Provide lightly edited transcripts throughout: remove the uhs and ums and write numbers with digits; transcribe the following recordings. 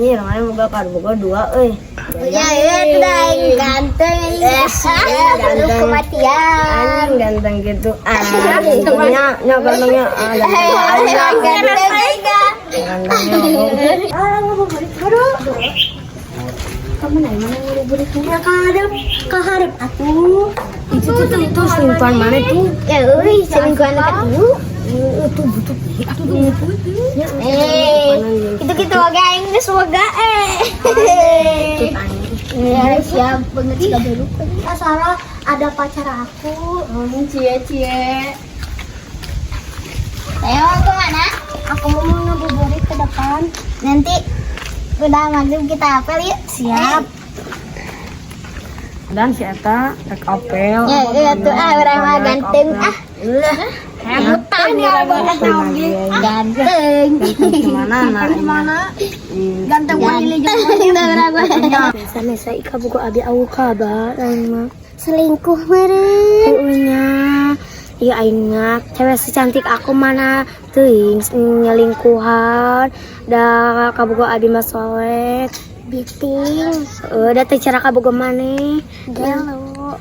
Anjir, mana boga kabogoh dua euy. Ya, itu dah aing ganteng. Ganteng kematian. Anjing ganteng gitu. Ah, nya nya gantengnya. Ah, ganteng. Ganteng. Gantengnya. Ah, ngabuburit bro. Kamu naik mana ngabuburitnya? Ya kaharep, kaharep atuh. Itu tuh tuh itu selingkuhan mana tuh? Ya euy, selingkuhan dekat lu. Itu butuh itu tuh. Eh, gitu-gitu wae aing geus woga eh. Ya, siap banget sih baru. Salah ada pacar aku. Cie cie. Saya mau kemana? Aku mau ngabuburit ke depan. Nanti udah maghrib kita apel yuk. Siap. Dan si eta rek apel. Ya, ya tuh ah urang mah ganteng ah. Hebutan ya banget. Ganteng. Gimana nah? Gimana? Ganteng wangi. Ganteng. Mesa-mesa ika buku abi au kabar aing mah. Selingkuh meureun. Heueuh nya. Iya aing mah cewek secantik aku mana teuing nyelingkuhan da kabogoh abi mah soleh. Biting. Heueuh da teu cara kabogoh maneh. Gelo.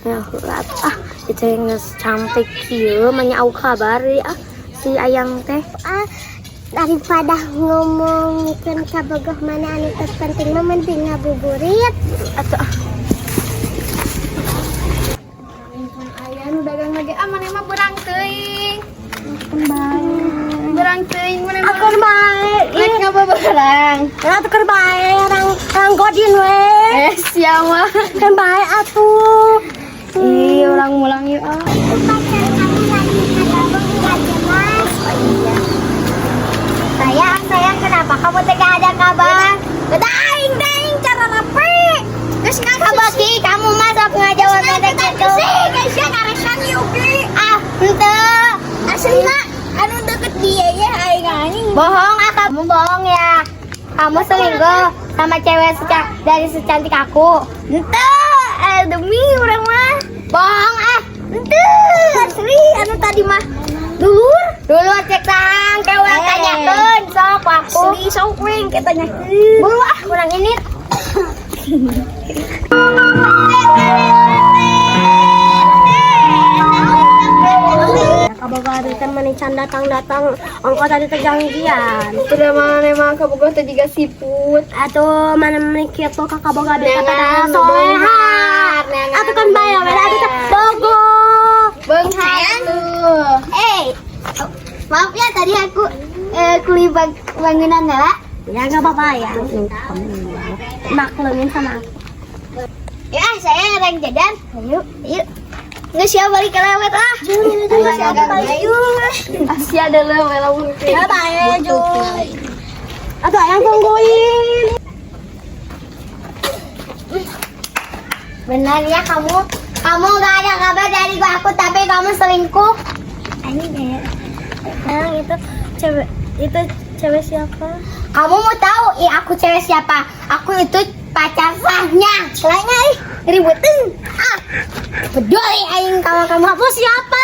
Ya heula atuh, ah itu yang geus cantik kieu mah nya au kabar deui, ah si ayang teh. Ah, daripada ngomongkeun kabogoh mana anu teu penting mah mending ngabuburit. Atuh ah. Aya nu dagang lagi ah maneh mah beurang teuing. Beurang teuing maneh mah. Akur bae. Rek ngabeberang. Atuh keur bae orang orang godin we. Eh siapa? Kan bae atuh. Ih, orang mulang yuk ah. Itu pacar kamu lagi ngagabung nggak jelas. Oh iya. Sayang, sayang, kenapa kamu tidak ada kabar? Udah aing aing cara rapi. Terus nggak kabaki kamu masuk ngajawab ada gitu. Sih, guys ya ngaresan yuki. Ah, henteu. Aslina anu deket dia ya aing anjing. Bohong ah kamu bohong ya. Kamu selingkuh sama cewek dari secantik aku. Henteu, eh, demi urang mah. Bohong ah. Henteu, asli anu tadi mah. Dulur, dulur cek tang, kayak urang tanyakeun sok aku. Asli sok we engke tanyakeun. Buru ah, kurang ini. Kabogoh abi teh meni can datang-datang ongko tadi teh janjian. Udah maneh mah kabogoh teh jiga siput. Atuh mana meni kitu ka kabogoh abi teh Neangan pada soleha. Neangan Atuh kan bae we atuh teh bogoh. Beunghar tuh. Eh, maaf ya tadi aku kuli bangunan ya. Ya nggak apa-apa ya. Maklumin sama aku. Ya, saya orang jajan. Ayo, yuk. Nggak siap balik ke lewat ah. Ayo, siap balik yuk. Asia adalah lamun teh. Ya bae Juy. Atuh ayang tungguin. Benar ya kamu. Kamu nggak ada kabar dari aku tapi kamu selingkuh. Ini kayak yang itu cewek siapa? Kamu mau tahu ya aku cewek siapa? Aku itu pacar sahnya. Selainnya ih ributin. Ah, peduli aing kalau kamu Kamu siapa?